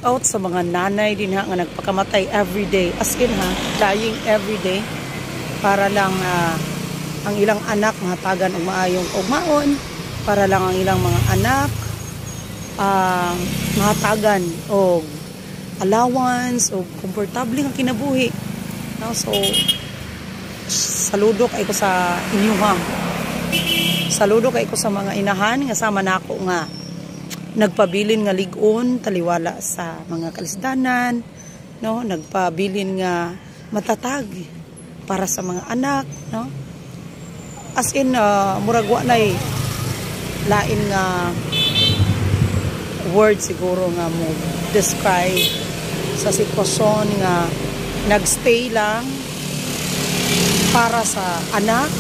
Out sa mga nanay din ha nga nagpakamatay every day. As in ha, dying every day para lang ang ilang anak mahatagan og maayong kaugmaon, para lang ang ilang mga anak mahatagan og allowance o komportable nga kinabuhi. No? So, saludo kay ko sa inyuha. Saludo kay ko sa mga inahan nga sama nako nga nagpabilin nga lig-on taliwala sa mga kalisdanan, no? Nagpabilin nga matatag para sa mga anak, no? As in, murag wa nay lain nga word siguro nga mo describe sa sitwasyon nga nagstay lang para sa anak,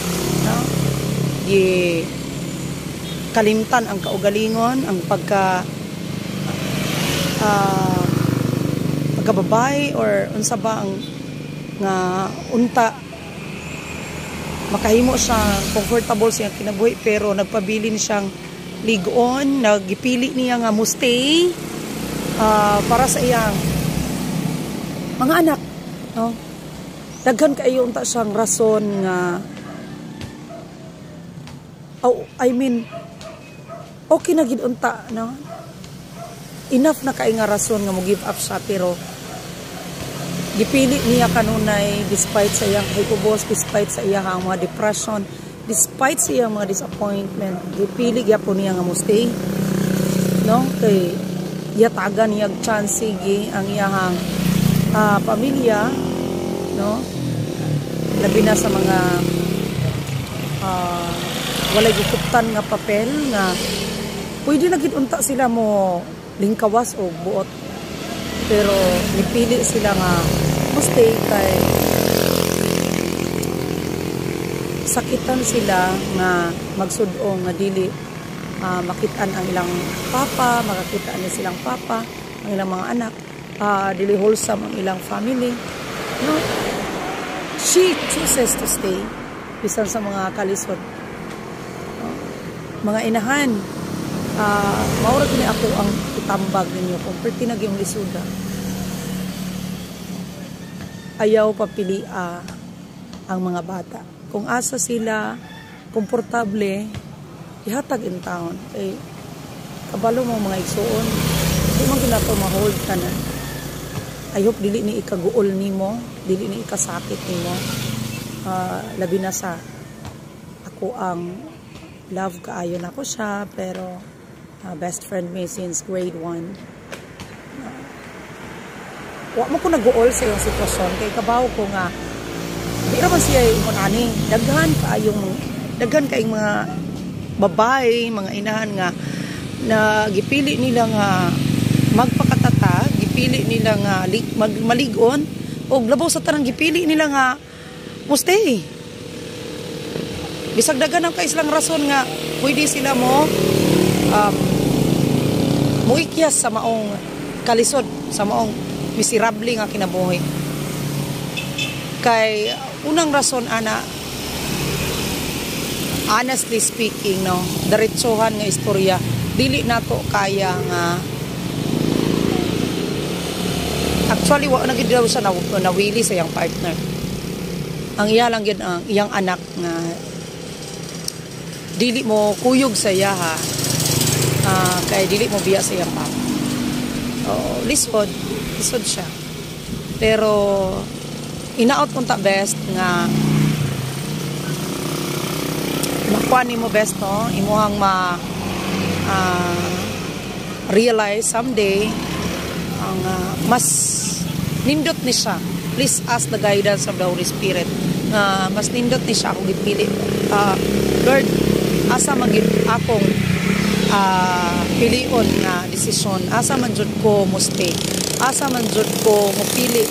no? Gi kalimtan ang kaugalingon, ang pagkababae or unsa ba ang nga unta makahimo siya comfortable siyang kinabuhi, pero nagpabilin siyang ligon, nagipili niya nga mo stay para sa iyang mga anak, no? Daghan kaayo unta siyang rason nga, oh, I mean, okay na gid unta, no? Enough na kay nga rason nga mo give up siya, pero gipili niya kanunay despite sa iyang kahikubos, despite sa iyang mga depression, despite sa iyang mga disappointment, gipili gyapon niya nga mo stay, no? Kay yatagan niya chance sige ang iyang pamilya, no? Labi na sa mga walay gikuptan nga papel nga pwede na gid unta sila mo lingkawas o buot, pero nipili sila nga mo stay kay sakitan sila nga magsud-o nga dili makitaan ang ilang papa, makakita ni silang papa, ang ilang mga anak, dili wholesome ang ilang family. No? She chooses to stay bisan sa mga kalisod. No? Mga inahan, mao ra kini ako ang itambag ninyo kung perti na gyung lisuda. Ayaw papilia ang mga bata. Kung asa sila komportable, ihatag in town. Kay kabalo mo, mga igsuon, di man ginato ma-hold ka na. I hope dili ni ikaguol nimo, dili ni ikasakit nimo. Labi na sa ako ang love kaayo nako siya, pero best friend me since grade 1. Wa mo ko nag-uol sa iyong sitwasyon kay kabaw ko nga di raman siya ingon ani. Daghan kaayong mga babae, mga inahan nga na gipili nila nga magpakatatag, gipili nila nga malig-on og labaw sa tanang gipili nila nga mo stay. Bisag daghan ang kay silang rason nga pwede sila mo muikyas sa maong kalisod, sa maong miserable nga kinabuhi. Kay unang rason ana, honestly speaking, no, diretsohan nga istorya, dili nato kaya nga actually wa na gid daw siya nawili sa iyang partner. Ang iya lang gid ang iyang anak nga dili mo kuyog sa iya ha, kay dili mo biya sa iyang papa. Oh, lisod, lisod siya. Pero inaot unta best nga makuha nimo best, no, imuhang ma realize someday ang mas nindot ni siya. Please ask the guidance of the Holy Spirit nga mas nindot ni siya akong gipili. Lord, asa man gid akong pilion nga desisyon? Asa man jud ko mo stay? Asa man jud ko mo pili?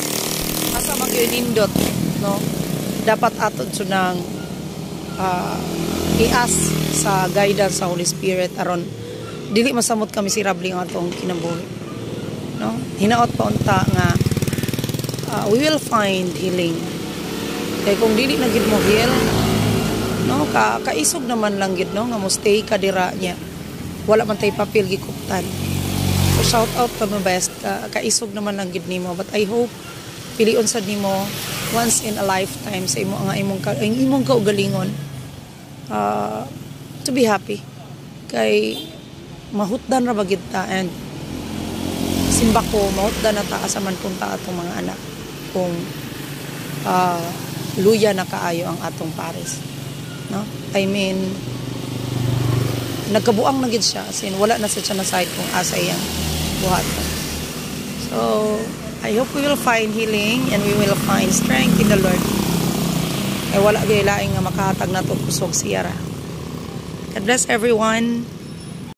Asa man gyud nindot, no? Dapat ato jud nang i-ask sa guidance sa Holy Spirit aron dili masamot kami miserable ang atong kinabuhi, no? Hinaot pa unta nga we will find healing, kay kung dili na gid mo heal, no, ka kaisog naman lang gid, no, nga mo stay ka dira niya, wala man tay papel gikuptan. So shout out ka mo, best ka, kaisog naman lang gid nimo, but I hope pilion sad nimo once in a lifetime sa imo nga imong ka, ang imong kaugalingon to be happy kay mahutdan ra ba gid ta. And simba ko mahutdan na ta asa man punta atong mga anak kung luya na kaayo ang atong pares, no? I mean, nagkabuang na gid siya, as in wala na sa siya na side kung asa iyang buhaton. So I hope we will find healing and we will find strength in the Lord. Ay wala gyud laing nga makahatag nato kusog, siya ra. God bless everyone.